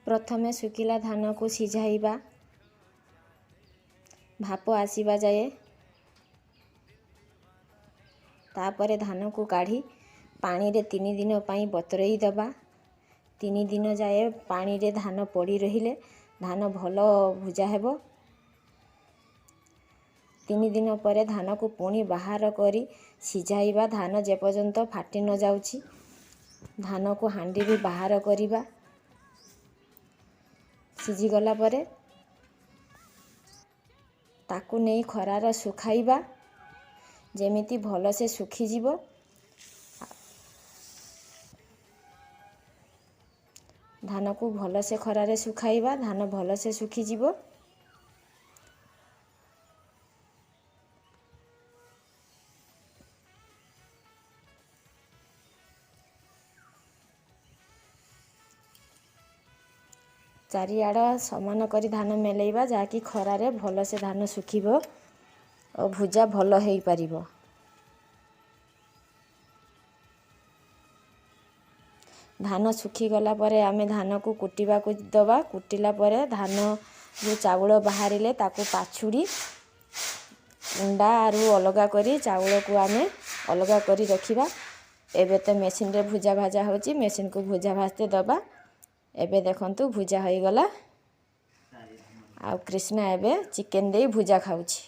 ପ୍ରଥମେ ଶୁଖିଲା ଧାନକୁ ସିଝାଇବା ଭାପ ଆସିବା ଯାଏ। ତାପରେ ଧାନକୁ କାଢ଼ି ପାଣିରେ 3 ଦିନ ପାଇଁ ବତୁରେଇ ଦେବା। 3 ଦିନ ଯାଏ ପାଣିରେ ଧାନ ପଡ଼ି ରହିଲେ ଧାନ ଭଲ ଭୁଜା ହେବ। 3 ଦିନ ପରେ ଧାନକୁ ପୁଣି ବାହାର କରି ସିଝାଇବା, ଧାନ ଯେପର୍ଯ୍ୟନ୍ତ ଫାଟି ନଯାଉଛି। ଧାନକୁ ହାଣ୍ଡିରୁ ବାହାର କରିବା ସିଝିଗଲା ପରେ। ତାକୁ ନେଇ ଖରାରେ ଶୁଖାଇବା, ଯେମିତି ଭଲସେ ଶୁଖିଯିବ। ଧାନକୁ ଭଲସେ ଖରାରେ ଶୁଖାଇବା, ଧାନ ଭଲସେ ଶୁଖିଯିବ। ଚାରିଆଡ଼ ସମାନ କରି ଧାନ ମେଲେଇବା, ଯାହାକି ଖରାରେ ଭଲସେ ଧାନ ଶୁଖିବ ଓ ଭୁଜା ଭଲ ହେଇପାରିବ। ଧାନ ଶୁଖିଗଲା ପରେ ଆମେ ଧାନକୁ କୁଟିବାକୁ ଦେବା। କୁଟିଲା ପରେ ଧାନରୁ ଚାଉଳ ବାହାରିଲେ ତାକୁ ପାଛୁଡ଼ି କୁଣ୍ଡାରୁ ଅଲଗା କରି ଚାଉଳକୁ ଆମେ ଅଲଗା କରି ରଖିବା। ଏବେ ତ ମେସିନ୍ରେ ଭୁଜା ଭଜା ହେଉଛି, ମେସିନ୍କୁ ଭୁଜା ଭାଜତେ ଦେବା। ଏବେ ଦେଖନ୍ତୁ, ଭୁଜା ହୋଇଗଲା ଆଉ କ୍ରିଷ୍ଣା ଏବେ ଚିକେନ୍ ଦେଇ ଭୁଜା ଖାଉଛି।